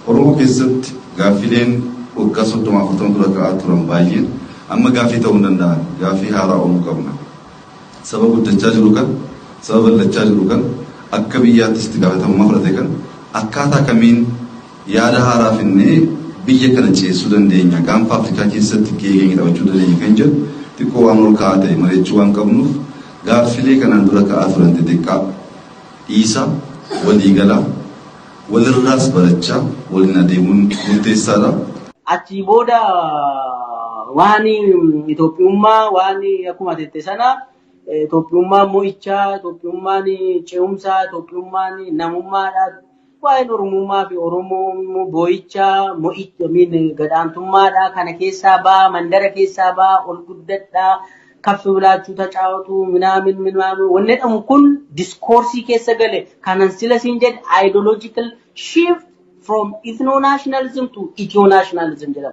Oromoo keessatti gaaffileen waggaa 30 40 dura ka'aa turan baay'een amma gaaffii ta'uu hin danda'an. Gaaffii haaraa uumuu qabna. Saba guddachaa jiru kan, saba bal'achaa jiru kan, akka biyyaattis itti gaafatamummaa fudhate kan akkaataa kamiin yaada haaraa finnee biyya kana ceessuu dandeenya, gaanfa Afrikaa keessatti gahee keenya taphachuu dandeenya kan jedhu xiqqoo waan ol ka'aa ta'e mari'achuu waan qabnuuf, gaaffilee kanaan dura ka'aa turan xixiqqaa dhiisa waliigalaa walirraas barachaa waliin adeemuun murteessaadha. Achii booda waan Itoophiyummaa, waan akkuma jette sana, Itoophiyummaan mo'ichaa, Itoophiyummaan ce'umsaa, Itoophiyummaan namummaadha. Waa'een Oromummaa fi Oromoo boo'ichaa, mo'icha, gadhaantummaadha. Kana keessaa ba'a, mandara keessaa ba'a, ol guddadhaa, kaffi bilaachuu tacaa'atu, minaamin minaamin. Wanni jedhamu kun discourse keessa gale. Kanan sila siin jedhe ideological shift from ethno-nationalism to ethio-nationalism jedhama.